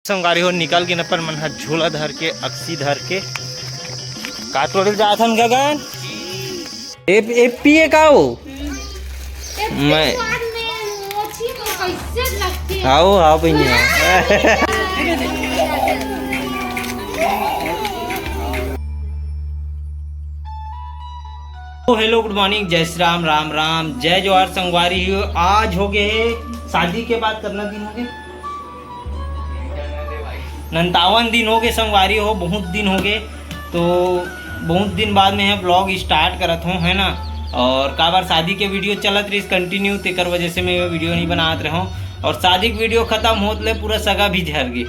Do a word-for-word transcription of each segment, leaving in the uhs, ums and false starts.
संगवारी हो, निकल के अपन मन ह झोला धर के, अक्सी धर के, का टोरे जात हन गगन? ए, ए पिए का हो? मैं आओ, आओ बहिनी, आओ। तो hello, good morning, जय श्री राम, राम राम, जय जोहार संगवारी हो। आज हो गए हे शादी के बाद कितना दिन हो गए? नंतावन दिन हो गए संगवारी हो, बहुत दिन हो गए। तो बहुत दिन बाद में हे vlog start करत हूँ, है ना। और काबर शादी के video चलत रहिस continue, तेकर वजह से मैं ये video नहीं बनात रहूँ। और शादी के video खत्म होत ले पूरा सगा भी झर गए,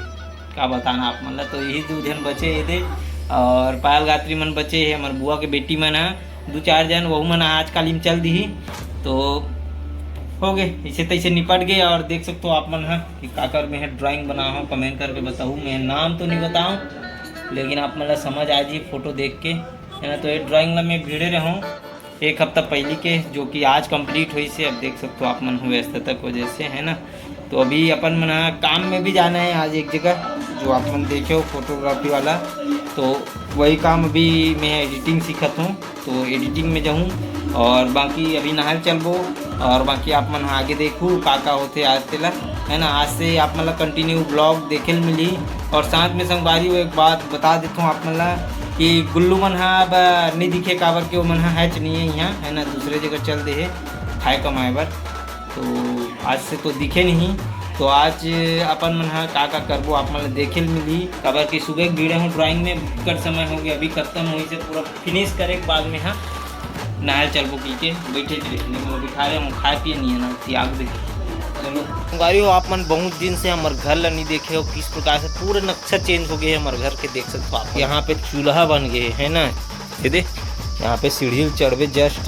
का बताना आप मन ला। तो यही दू झन बचे हे दे, और पायल गात्री मन बचे हे, हमर बुआ के बेटी मन ह, दू चार झन, वहू मन ह आजकल ही चल दिही। तो हो गए, इसे तैसे निपट गए। और देख सकते हो आप मन ह कि काकर में है drawing बना हो, comment करके बताऊ। मैं नाम तो नहीं बताऊँ, लेकिन आप मन ला समझ आ जी photo देख के, है ना। तो ये drawing ला मैं भिड़े रहूँ एक हफ्ता पहली के, जो कि आज complete हुई से। अब देख सकते हो आप मन हो व्यस्तता की वजह से, है ना। तो अभी अपन मन ह काम में भी जाना है आज एक जगह, जो आप मन देखे हो photography वाला, तो वही काम अभी मैं editing सीखत हूँ। तो editing में जाऊँ और बाकी अभी नहाए चलबो। और बाकी आप मन आगे देखू का का होथे आज तेला, है ना। आज से आप मन ला continue vlog देखे ल मिली। और साथ में संगवारी हो, एक बात बता देता हूँ आप मन ला कि गुल्लू मन ह अब नहीं दिखे, काबर के वो मन ह हैच नहीं है यहाँ, है ना, दूसरे जगह चल दे हे खाए कमाए बर। तो आज से तो दिखे नहीं, तो आज अपन मन ह का का करबो आप मन ला देखे ल मिली, काबर कि सुबह भिड़े हूँ drawing में, कर समय हो गया, अभी खत्म हुई से पूरा finish करे के बाद में ह नहाए चलबो पी के बैठे थे, लेकिन वो बिठा रहे हम खाए पिए नहीं है ना, त्याग दे। चलो संगवारी हो, आप मन बहुत दिन से हमर घर ला नहीं देखे हो, किस प्रकार से पूरा नक्शा change हो गया है हमर घर के। देख सकते हो आप, यहाँ पे चूल्हा बन गए है ना, ये दे, यहाँ पे सीढ़ी चढ़बे just,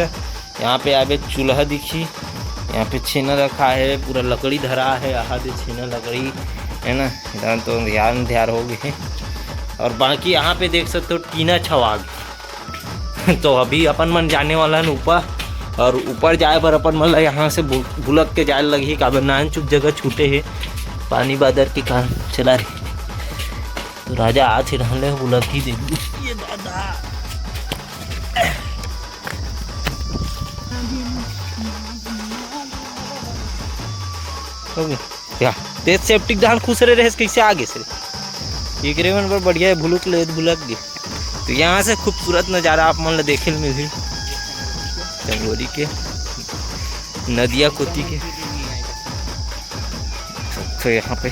यहाँ पे आबे चूल्हा दिखी, यहाँ पे छेना रखा है, पूरा लकड़ी धरा है, यहाँ दे छेना लकड़ी है ना, इधर तो अंधियार अंधियार हो गए। और बाकी यहाँ पे देख सकते हो टीना छवा गए। तो अभी अपन मन जाने वाला हन ऊपर, और ऊपर जाए बर अपन मन ला यहाँ से भु-, भुलक के जाए लगही, काबर नानचुक जगह छूटे हे पानी बादर के कारण। चला रे, तो राजा आज ही रहले भुलक ही देबू। ये दादा। हो गया। या, ते सेप्टिक डाल खुसरे रहे, कैसे आ गेस रे? एकरे मन बर बढ़िया है, भुलुक ले, भुलक गे। तो यहाँ से खूबसूरत नज़ारा आप मन ला देखे ल मिलही चंगोरी के, नदिया कोती के। तो यहाँ पे,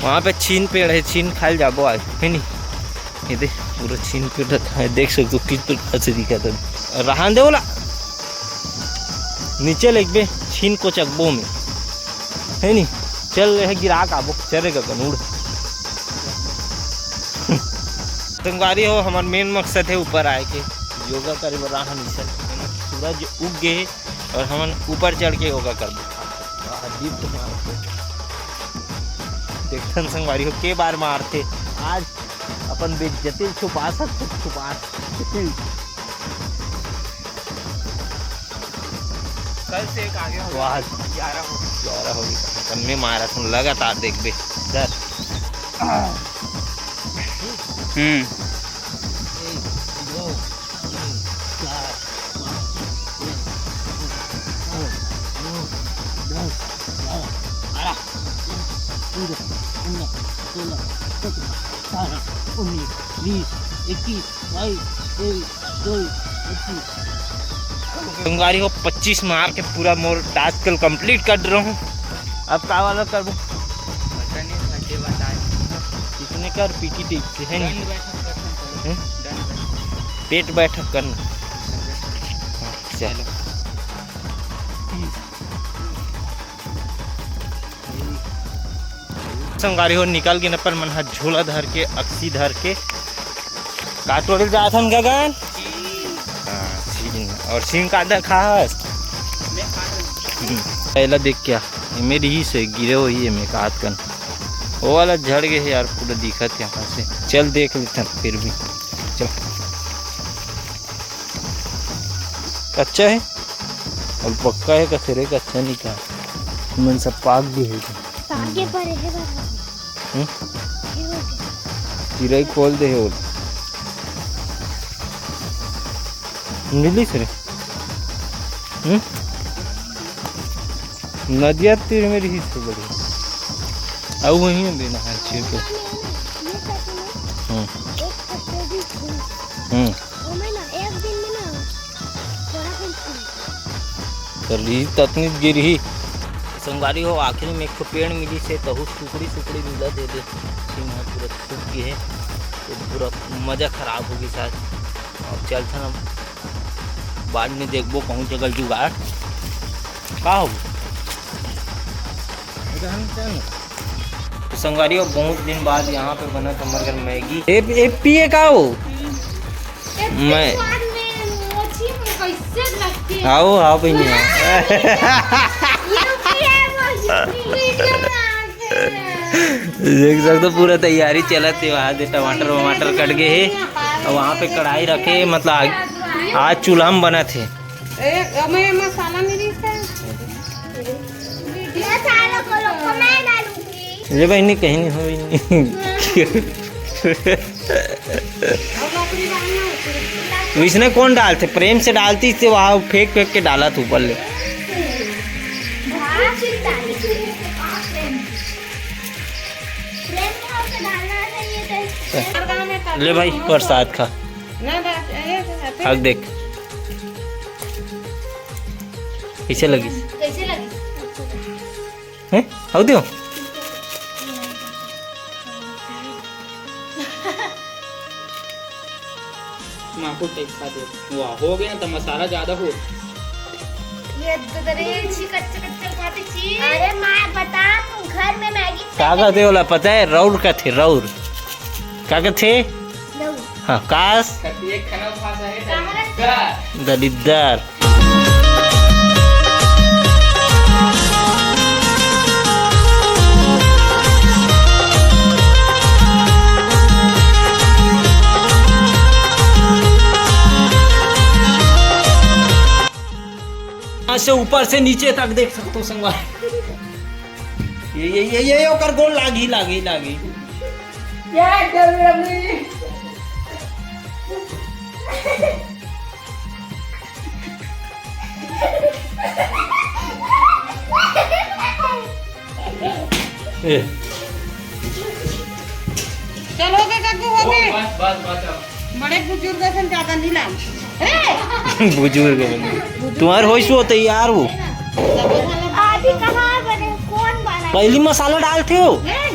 वहाँ पे छीन पेड़ है, छीन खाए ल जाबो आज, है नी? ये दे, पूरा छीन पेड़ रखा है, देख सकते हो किस प्रकार से दिखा था। रहन दे बोला, नीचे लेगबे, छीन कोचकबो में, है नी? चल रहे गिरा काबो, चल रे गगन उड़। संगवारी हो, हमार main मकसद है ऊपर आए के, योगा करे बर राह निकल, सूरज उग गए और हमन ऊपर चढ़ के योगा करबो। वाह, lift मारत हे। देखथन संगवारी हो, के बार मारथे। आज अपन बेइज्जती छुपा सकथे, छुपा सकथे। कल से एक आगे हो वाह। गया, ग्यारह हो गया। ग्यारह हो गया। कम में मारा तुम लगातार देखबे। डर। हम्म। एक, दो, तीन, चार, पाँच, छः, सात, आठ, नौ, नौ, दस, ग्यारह, बारह, तेरह, चौदह, पन्द्रह, सोलह, सत्रह, अठारह, उन्नीस, बीस, इक्कीस, बाईस, तेईस, चौबीस, पच्चीस। संगवारी हो, पच्चीस मार के पूरा मोर task कल complete कर रहा हूँ। अब का वाला करबो? पता नहीं, संजय बताए। कितने कर पीटी टेक के है नहीं? दंड बैठक करना पड़ेगा। हैं? दंड बैठक। पेट बैठक करना। हाँ, चलो। संगवारी हो, निकल के अपन मन ह झोला धर के, अक्सी धर के, का टोरे जात हन गगन? हाँ, छीन। और छीन का दे खास? हम्म। एला देख क्या? ये मेरी ही से गिरे हुई है, मैं का हाथ कन। वो वाला झड़ गए है यार, पूरा दिखत है यहाँ से। चल देख लेते हैं फिर भी। चल। कच्चा है? और पक्का है, कथे रे, कच्चा नहीं का। मन सब पाक भी है। आगे पर है बाबा। हम्म? चिरई खोल दे हे ओला। मिलिस रे। हम्म? नदिया तीर में रहिस हे बढ़िया। अउ वहीं में देना है छे पे। हम्म। हम्म। ओमे ना एक दिन में ना थोड़ा कन फूल। तो ली ततनी गिरही। संगवारी हो, आखिरी में एक ठो पेड़ मिलिस हे, तहू सुकड़ी सुकड़ी मिलत हे दे। सीम ह पूरा सूख गे हे, तो पूरा मजा खराब हो गिस आज। अब चलथन अब, बाद में देखबो कहूँ जगह जुगाड़। का हो? तो संगवारी हो, बहुत दिन बाद यहाँ पे बनत हमर घर मैगी। ए, ए पिए का हो? मैं स्वाद में मोची में कैसे लगती है? आओ, आओ बहिनी, आओ। यूपी है वो, यूपी। देख सकते हो, पूरा तैयारी चलत हे। वहाँ दे टमाटर वमाटर कट गए हे, और वहाँ पे कढ़ाई रखे, मतलब आग, आज चूल्हा में बनत हे। ए, हमें मसाला नहीं दिखता है। मसाला को लोग को मैं डालूंगी। ये बहिनी कहीं नहीं हो, बहिनी। वैसने कौन डालथे? प्रेम से डालती से वहाँ फेंक फेंक के डाला था ऊपर ले। ले भाई, प्रसाद खा। खा के देख, कैसे लगी? कैसे लगी? हैं? आओ दियो। माकुल टाइप खा दे। वाह, हो गया तो मसाला ज्यादा हो। ये तो तेरे छी कच्चे कच्चे खाते छी। अरे माँ, बता, तुम घर में मैगी का कहते होला पता है? रौर कथे, रौर। का कथे? रौर। हाँ, कास। कतिये खाना खा सहे दलिद्दर। यहाँ से ऊपर से नीचे तक देख सकते हो संगवारी। ये, ये, ये, ये, ये ओकर गोल लागी, लागी, लागी। क्या कर रही? ए। चल, हो गए काकू, हो गए। बस, बस, बस, अब। बड़े बुजुर्ग से ज्यादा नहीं लाम। ए! बुजुर्ग है। तुम्हार होइस हो तैयार हो। अभी कहाँ बने? कौन बना? पहली मसाला डालते हो। ए!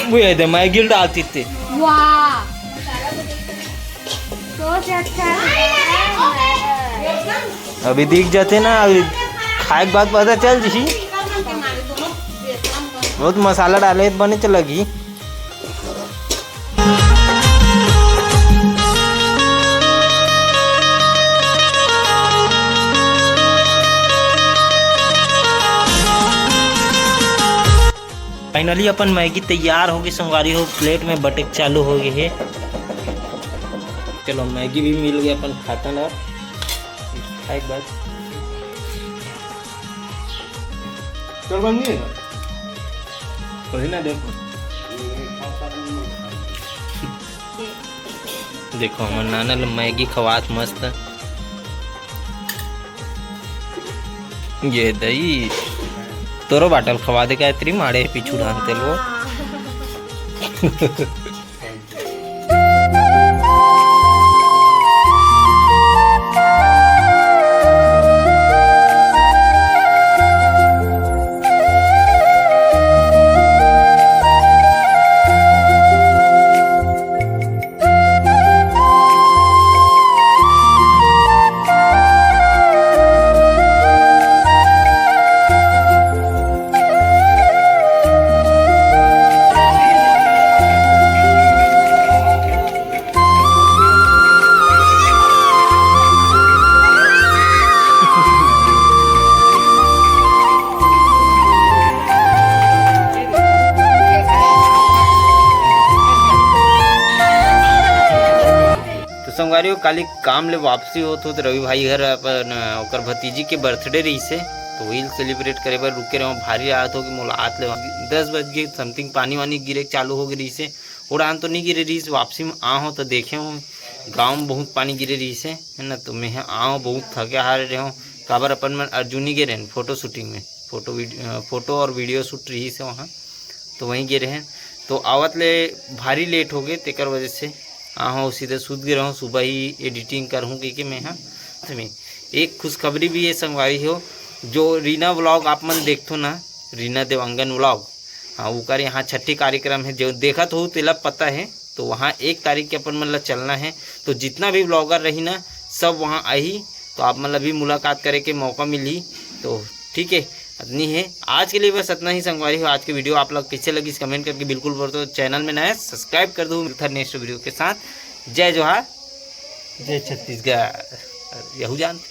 वो ये दे, मैगी डालती थे। वाह। सोच अच्छा है। अभी दिख जाते ना, अभी खाए के बाद पता चल जी। बहुत मसाला डाले त बने चलगी। Finally अपन मैगी तैयार हो गई संगवारी हो, plate में बटे चालू हो गई है। चलो मैगी भी मिल गई अपन खाता ना, खाए के बाद। चल बन गई ना? वही ना देखो। देखो हमर नाना ल मैगी खवात मस्त। ये दई तोरो बाटल खवा दे गायत्री, माड़े पीछू ढांग तेल वो। तो संगवारी हो, काली काम ले वापसी होत होत रवि भाई घर अपन, अ, ओकर भतीजी के birthday रहिसे, वही सेलिब्रेट करे बर रुके रहे। भारी रात हो गई, मोला आत ले दस बज के समथिंग पानी वानी गिरे चालू हो गई रहिस हे। उड़ान तो नहीं गिरे रहिस, वापसी में आ हो तो देखे हो गाँव में बहुत पानी गिरे रहिस हे, है ना। तो मैं ह आव, बहुत थके हारे रहे हो, काबर अपन मन अर्जुनी गे रहे फोटो शूटिंग में, फोटो वीडियो, फोटो और वीडियो शूट रहिस हे वहाँ, तो वहीं गे रहे। तो आवत ले भारी लेट हो गए, तेकर वजह से आ हो सीधे सूत गे रहूँ, सुबह ही एडिटिंग करहूँ कह के मैं हाँ। में एक खुशखबरी भी है संगवारी हो, जो रीना व्लॉग आप मन देखथो ना, रीना देवांगन व्लॉग, हाँ, ओकर यहाँ छठी कार्यक्रम है, जो देखत हो तेला पता है। तो वहाँ एक तारीख के अपन मन ला चलना है। तो जितना भी व्लॉगर रही ना, सब वहाँ आही, तो आप मन ला भी मुलाकात करे के मौका मिलही। तो ठीक है, इतनी है आज के लिए, बस इतना ही संगवारी हो। आज के वीडियो आप लोग कैसे लगी, कमेंट करके बिल्कुल बताओ। चैनल में नया, सब्सक्राइब कर दो। मिलता नेक्स्ट वीडियो के साथ। जय जोहार, जय छत्तीसगढ़। यहू जानते।